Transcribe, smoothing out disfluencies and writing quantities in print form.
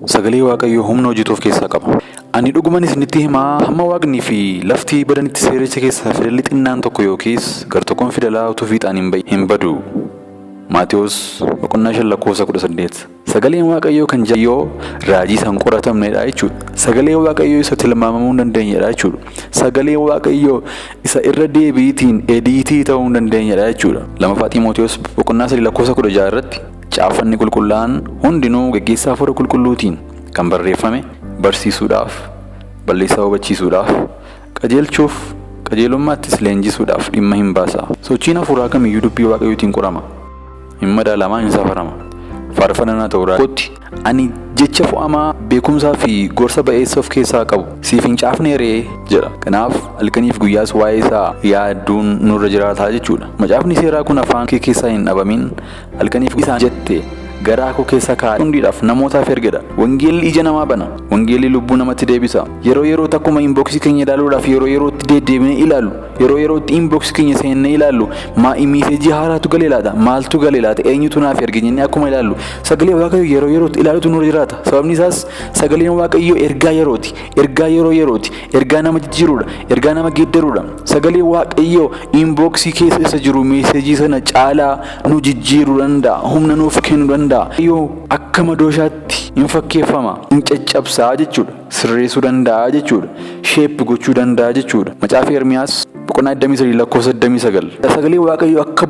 Sagalee Waaqayyoo humna hojjetu of keessaa qaba. Ani dhuguman isinitti himaa, hamma waaqni fi lafti badanitti seericha keessaa fidalli xinnaan tokko yookiis gartokkoon fidalaa utuu fiixaan hin ba'in hin badu. Maatewos boqonnaa 5 lakkoofsa 18. Sagaleen Waaqayyoo kan jayyoo raajii isa hin qoratamnedha jechuudha. Sagalee Waaqayyoo isa tilmaamamuu hin dandeenyedha jechuudha. Sagalee Waaqayyoo isa irra deebiitiin ediitii ta'uu hin dandeenyedha jechuudha. Lamaffaa Xiimotewos boqonnaa 3 lakkoofsa 16 irratti, Caaffanni qulqullaa'aan hundinuu geggeessaa hafuura qulqulluutiin kan barreeffame barsiisuudhaaf, balleessaa hubachiisuudhaaf, qajeelchuuf, qajeelummaattis leenjisuudhaaf dhimma hin baasa. Sochiin hafuuraa kamiyyuu dubbii Waaqayyootiin qorama, hin madaalama, hin safarama. Faarfannaa ta'uu kootti ani jecha fo'amaa beekumsaa fi gorsa ba'eessa of keessaa qabu siif hin caafnee ree jedha. Kanaaf halkaniif guyyaas waa'ee isaa yaaduun nurra jiraataa jechuudha. Macaafni seeraa kun afaan kee keessaa hin dhabamin, halkaniif isaan jette garaa koo keessa kaa'e hundiidhaaf namootaaf ergedha. Wangeelli ija namaa bana. Wangeelli lubbuu namatti deebisa. Yeroo yerootti akkuma inbox keenya ilaaluudhaaf yeroo yerootti deddeebinee ilaallu, yeroo yerootti inbox keenya seennee ilaallu, maa message haaraatu galee laata? Maaltu galee laata? Eenyutu naaf erge jennee akkuma ilaallu, sagalee Waaqayyoo yeroo yerootti ilaalutu nurra jiraata. Sababni isaas sagaleen Waaqayyoo ergaa yerooti. Ergaa yeroo yerooti. Ergaa nama jijjiiruudha. Ergaa nama geeddaruudha. Sagalee Waaqayyoo inbox keessa isa jiru message sana caalaa nu jijjiiruu danda'a. Humna nuuf kennuu danda'a. Yoo akka madooshaatti hin fakkeeffama, hin caccabsaa jechuudha. Sirreessuu danda'a jechuudha. Shape gochuu danda'a jechuudha. Macaafa Ermiyaas boqonnaa 23 lakkoofsa 29. Sagalee Waaqayyoo akka